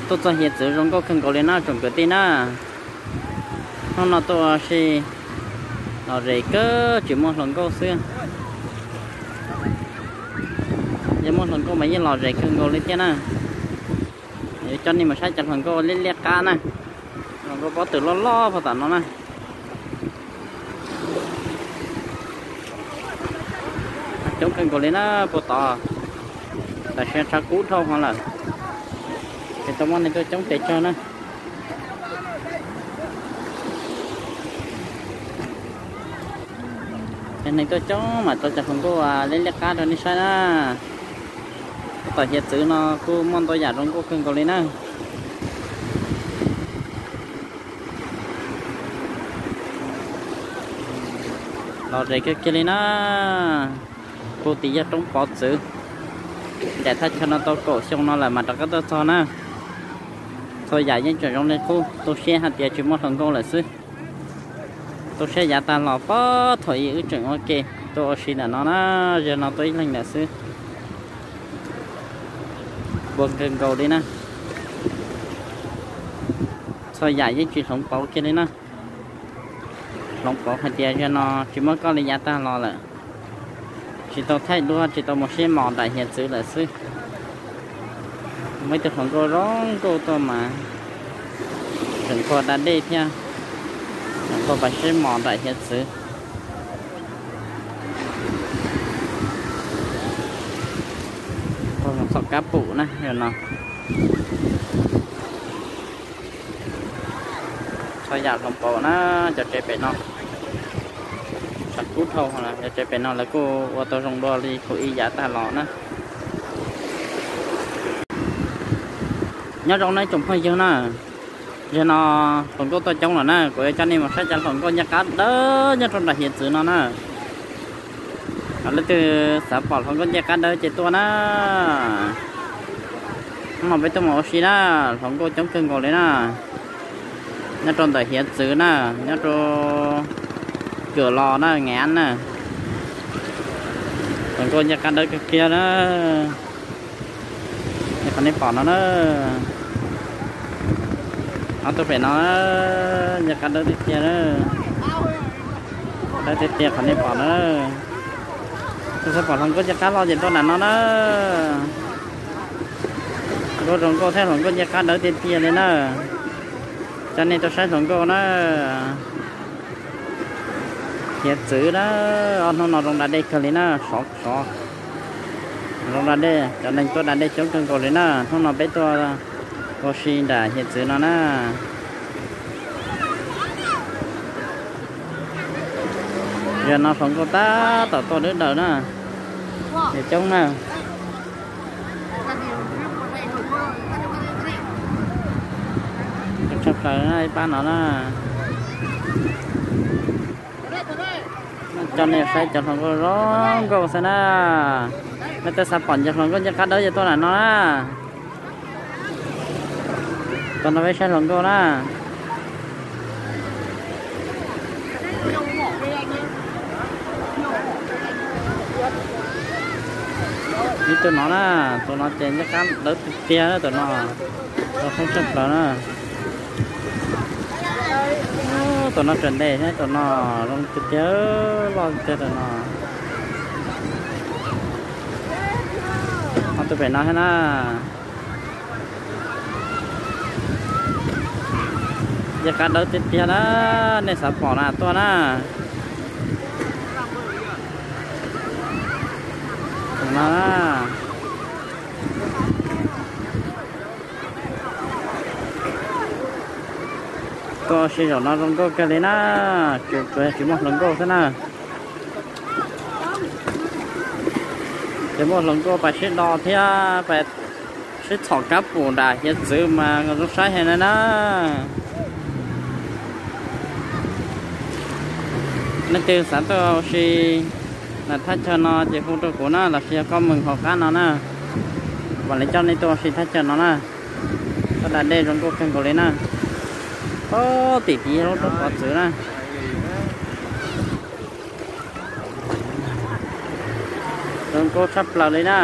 Tuaj txog hiav txwv zoo nkauj kawg nkaus li na tsoom kwv tij na. Hnub no tuaj ua si lom zem kawg tsis muaj hluas nkauj xwb. Yog muaj hluas nkauj mas yeej lom zem kawg nkaus li thiab na. Yuav coj nej mus saib cov hluas nkauj liab liab qab na. Hluas nkauj pob tw loj loj puag tom no na. Coob kawg nkaus li na puag tod. Tam sim no tshav kub dhau hov lawm, ces tau muaj neeg tuaj coob pes tsawg na. Cov neeg tuaj coob mas tau cov hluas nkauj liab liab qab rau nej saib na. Tom hiav txwv no kuj muaj ntau yam zoo nkauj kawg nkaus li na. Lom zem kawg kiag li na. Puag tim yog roob pov txwv. Ncaim thaj chaw no tau kaum xyoo no lawm mas rov qab tuaj txog na. Txhua yam yeej tseem zoo li qub, tu siab hais tias tsis muaj hluas nkauj lawm xwb. Tu siab yav tag los puag thaum ub wb tseem ua ke tuaj ua si ntawm no na, zaum no tuaj ib leeg ntawm xwb. Ua kawg nkaus li na. Txhua yam yeej tsis hloov pauv kiag li na. Hloov pauv hais tias zaum no tsis muaj koj li yav tag los lawm. Tsis tau thaij duab, tsis tau mus saib mos nram hiav txwv lawm xwb. Muaj ib tug hluas nkauj zoo nkauj tuaj mas tseem nquag da dej thiab, tseem nquag pas saib mos nram hiav txwv. Nquag mus txhom kab pum na zaum no. Txhua yam hloov pauv na, cov tsev pem no. Tshav kub dhau, cov tsev pem no lawv kuj ua tau zoo dua li thaum ub yav tag los na. Nyob zoo na tsoom phooj ywg na, zaum no hluas nkauj tuaj coob lawm na, kuv yuav coj nej mus saib cov hluas nkauj ncaj qab dawb nyob rau nram hiav txwv no na. Leej twg xav pom hluas nkauj ncaj qab dawb ces tuaj na. Hnub no peb tuaj mus ua si na, hluas nkauj coob kawg nkaus li na. Nyob rau ntawm hiav txwv na, nyob rau Kawm Los na, Ngày An na. Hluas nkauj ncaj qab dawb kawg kiag na. Qhov nej pom no na, ob tug pem no ncaj qab dawb tiag tiag na. Dawb tiag tiag qhov nej pom na. Twb xav pom hluas nkauj ncaj qab los ces tuaj nram no na. Hluas nkauj zoo nkauj thiab hluas nkauj ncaj qab dawb tiag tiag li na. Coj nej tuaj saib hluas nkauj na. Hiav txwv na, ob hnub no zoo da dej kawg li na, sov sov. Zoo da dej, cov neeg tuaj da dej coob kawg nkaus li na, hnub no peb tuaj ua si nram hiav txwv no na. Zaum no hluas nkauj tab tom tuaj dwb daws na, es coob na. Tshaj plaws na ib pab no na. Coj nej saib cov hluas nkauj zoo nkauj xwb na. Nej twb xav pom cov hluas nkauj ncaj qab dawb ces tuaj nram no na. Tuaj no peb saib hluas nkauj na. Ib tug no na, tus no ces ncaj qab dawb tiag tiag na tus no. Tus no tshaj plaws na. Tus no tseem ntev thiab, tus no zoo tiag tiag, loj tiag tus no. Ob tug pem no thiab na. Ncaj qab dawb tiag tiag na, nej xav pom na tuaj na. Tus no na. Tuaj ua si zaum no zoo nkauj kawg li na, tsuas tsis muaj hluas nkauj xwb na. Tsis muaj hluas nkauj, pas sib do thiab pas sib txhom kab pum nram hiav txwv mas zoo saib heev na na. Leej twg xav tuaj ua si nram thaj chaw no ces hu rau kuv na, los sis yog koj mus hauv qab no na, vam li coj nej tuaj ua si thaj chaw no na. Tuaj da dej zoo nkauj kawg nkaus li na. Ob tim tim lub roob pov txwv na. Zoo nkauj tshaj plaws li na.